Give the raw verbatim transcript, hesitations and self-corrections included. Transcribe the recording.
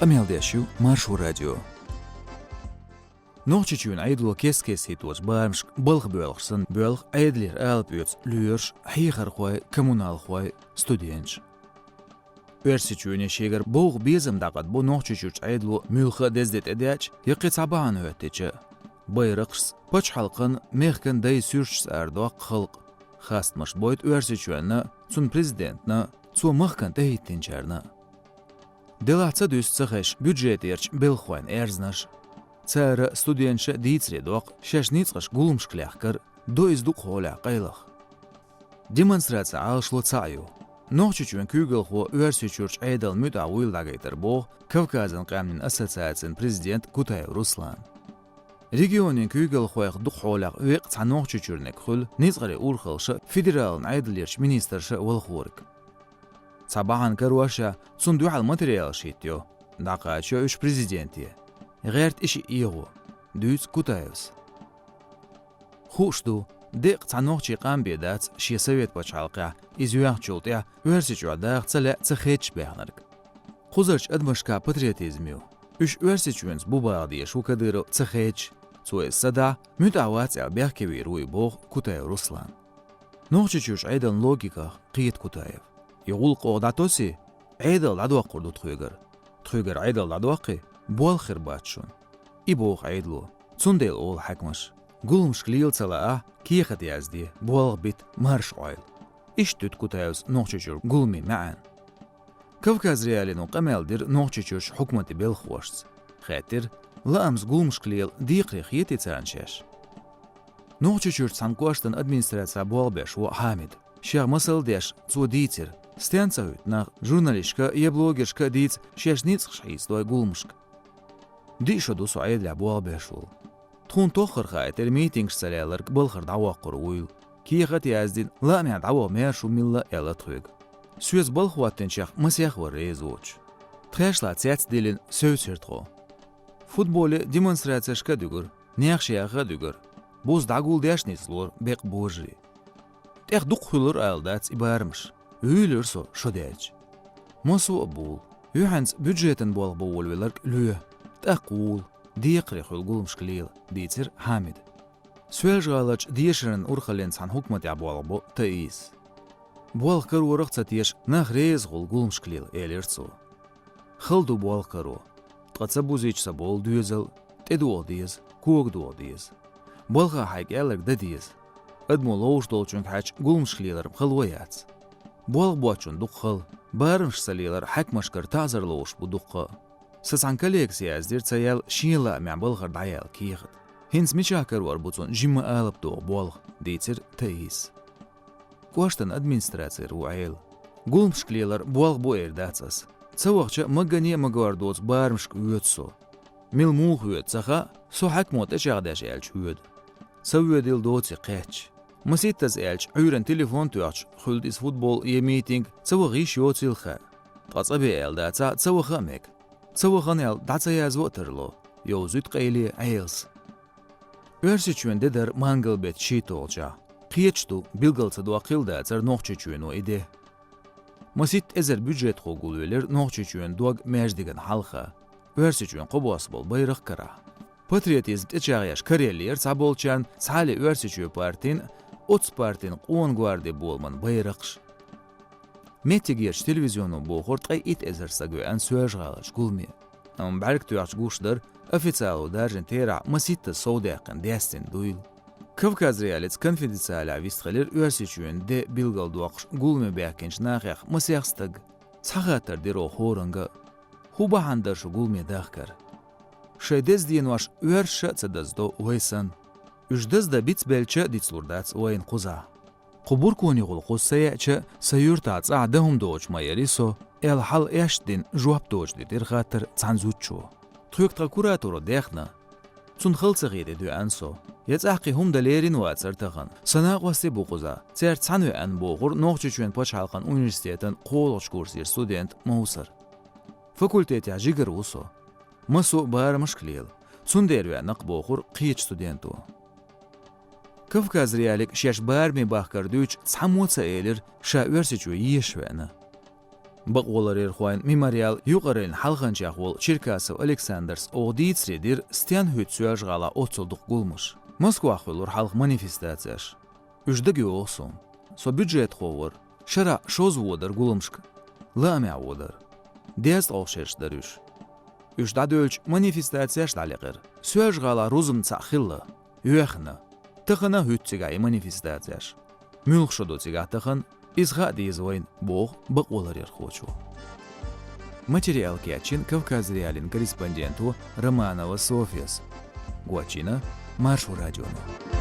Къамел деш ю Маршо радио. Нохчийчоьнан Ӏедало кест-кеста хӀитточу барамашка балха боьлхуш санна боьлху Ӏедалера алапа оьцу лоьраш, хьехархой, коммуналхой, студенташ. Оьрсийчоьне шегара бовха безам дӀакхаьдабо Нохчийчуьрчу Ӏедало муьлхха а деза де тӀедеача я кхин цхьа бахьана хӀоьттича а. Байракхашца, пачхьалкхан, мехкан дай суьрташца арадоккху халкъ. Хастамаш бойту Оьрсийчоьнна, цуьнан президентна, цо махкана тӀехӀиттинчарна. Делахь ца дуьсу, ца хеза бюджетерчу белхахойн аьрзнаш. Цара, студенташа, дийцаре доккху шаьш ницкъаш гуламашка лехкар, до иза дукха хьолехь къайлаха. Демонстраци Ӏалашо цхьаъ ю. Нохчийчоьнан куьйгалхо Оьрсийчуьрчу Ӏедална муьтӀахь вуйла дӀагайтар боху Кавказан къаьмнийн ассоциацин президент Кутаев Руслана. Регионийн куьйгалхойх дукха хьолехь веккъа цхьа Нохчийчуьрниг хуьлу ницкъаре урхаллаша, федералан Ӏедалерчу министраша валхориг. Цхьа бахьана карош а, цунна дуьхьал материалаш хӀиттайо, дӀакхачайо уьш президенте. ГӀерта и шиъ эгӀо, дуьйцу Кутаевс. Хууш ду, деккъа цхьа нохчийн къам бен дац шен совет пачхьалкхехь, иза йоьхначул тӀаьхьа Оьрсийчохь даха ца лаьа, ца хедаш баьхнарг. Кхузарчу адамашкахь патриотизм ю. Уьш Оьрсийчоьнца бу баха дезаш ву Кадыров, ца хедаш. Цо иза ца дахь, муьтӀахь вац аьлла бехке вийр ву и, боху Кутаев Руслана. Нохчийчуьрчу Ӏедалан логиках кхета Кутаев. И гӀуллакх оха дӀатосий, Ӏедал дӀадоккхур ду тхоьгара. Тхоьгара Ӏедал дӀадоккхий, болх хир бац шуна. И боху Ӏедало. Цундела олу хьаькамаша: гуламашка лела ца лаахь, кехат язде, болх бита, марша Ӏойла. Иштта дуьту Кутаевс Нохчийчуьра гуламийн маьӀна. Кавказ.Реалиино къамел дира Нохчийчуьрчу хьукматан белхахошца. Хаьттира, лаамца гуламашка лела декхаре хетий царна шаьш. Нохчийчуьрчу цхьана кӀоштан администрацехь болх беш ву Хьамид. Шех масал а деш, цо дийцира, стенна ца хӀуьтту нах, журналисташка я блогершка а дийца шаьш ницкъаш хьийсадой гуламашка. Диъ шо ду со Ӏедалехь болх беш волу. Тхуна тоххара хаийтира митингаш ца лелларг балхара дӀавоккхур вуйла. Кехат а яздина, лаамехь дӀаваха маьрша ву милла а аьлла тхоьга. Соьца балха хӀоттийначех масех вара реза воцуш. Тхаьшлахь цец а диллина, севцира тхо. Футболе а, демонстрацешка а дуьгура, нехан шеха а дуьгура. Буза дӀагулдеш нислора бекъа божарий. ТӀех дукха хуьлура ала дац и барамаш. Вуьйлира со шо даьлча. Массо а буьйлу. Юьхьанца бюджетан болх бан волавелларг лоь. ТӀаккха вуьйлу, декхаре хуьлу гуламашка лела, дийцира Хьамида. Соьлжа-ГӀаларчу дешаран урхаллин цхьана хьукматехь болх бо Таис. Болх карорах а ца теша, нах реза хуьлу гуламашка лела, элира цо. Хала ду болх каро. Ткъа ца бузийча сан болу доьзал, тӀедогӀа деза, когадогӀа деза. Балха хьайга аьлларг дан деза. Адамо ловзуш долчуьнга хьаьжча, гуламашка лелар хала яц. Болх боцчунна дукха хала, барамаш ца лелар хьаькамашкара таӀзар ловзуш бу дуккха а. Сан цхьана коллегас яздира ца яьлла шен лаамехь балхара дӀаяьлла кехат. ХӀинца мичахь карор бу цунна жимма алапа догӀу болх, дийцира Таис. КӀоштан администрацера ву Ӏела. Гуламашка лелар болх бу эр дац ас. Ца вахча, магане а магор доцу барамашка воьду со. Мила муха воьду ца хаьа, со хьаькамо тӀечӀагӀдеш аьлча воьду. Ца воьдийла доций кхетча. Масийттаза аьлча, Ӏуьйранна телефон тоьхча, хуьлда иза футбол я митинг, ца ваха йиш йоцийла хаьа. Ткъа цӀа бен аьлла дацахь, ца ваха а мега. Ца вахана аьлла, дӀа ца язво а тарло, йовзуьйту къайле Ӏелас. Оьрсийчоьнан де дара мангал-беттан шийтталгӀачохь. Кхеташ ду, билгал ца доккхийла дацара Нохчийчоьно и де. Масийтта эзар бюджетхо гулвелира Нохчийчоьнан дог маьждигана хьалха, Оьрсийчоьнан кхо бос болу байракх карахь. Патриотизм тӀечӀагӀъеш караеллера цхьаболчарна цхьалли Оьрсийчоьнан партин, оццу партин къона гварди боламан байракхаш. Меттигерчу телевизионо бохура, ткъе итт эзар стаг веана Соьлжа-ГӀаларчу гуламе. Амма бӀаьрг тоьхча гуш дара, официало даржийна терахь масийттаза совдаьккхина дестина дуйла. Кавказ.Реалиица конфиденциалехь вистхилира Оьрсийчоьнан де билгалдоккхуш гуламе баьхкинчу нахех масех стаг. Цхьа хаттар дира оха хӀоранга а: «ХӀун бахьана дара шу гуламе дахкар?» Шайн деза денош оьрсаша а ца даздо вай санна. Уьш даздан бицбелча а дицлур дац вайна кхузахь. Кху бурконехула кхуза ца яьча, сан юьртахь цӀахь дан хӀума доцуш ма яри со, аьлла хьал эшна дина жоп доцуш дитира хаттар цхьана зудчо. Тхоьга тхан кураторо даьхна. Цунна хала ца хетий доьӀна со. Я цӀахь кхин хӀума дан лерина вацара тахана. Сан накъостий бу кхузахь. Цаьрца цхьаьна веана, бохура Нохчийчоьнан пачхьалкхан университетан кхоалгӀачу курсера студент Мовсар. Факультетехь жигара ву со. Массо а барамашка лела. Цундела веана-кх, бохура кхечу студенто. Кавказ.Реалиига шаьш бараме бахкар дуьйцуш цхьаммо а ца элира, ша Оьрсийчоь езаш веана. Бакъоларъярхойн «Мемориал» юкъараллин хьалханчех волу Черкасов Александрс оха дийцаре дира, стенна хӀуьтту Соьлжа-ГӀалахь оццул дукха гуламаш. Москвахь хуьлура хьалха манифестацеш. Уьш дагайогӀу суна. Со бюджетхо вара. Шарахь шозза водар гуламашка. Лаамехь водар. Дезткъа шераш дара уьш. Уьш дӀадоьлча манифестацеш дӀалекъира. Соьлжа-ГӀалахь рузбан цхьаъ хилла, йоьхна. Тахана а хӀуьтту цигахь и манифестацеш. Муьлха шо ду цигахь тахана, иза хаа деза вайна, боху бакъоларъярхочо. Материал кечйина Кавказ.Реалиин корреспонденто Романова Софьяс. Гочйина Маршо радионо.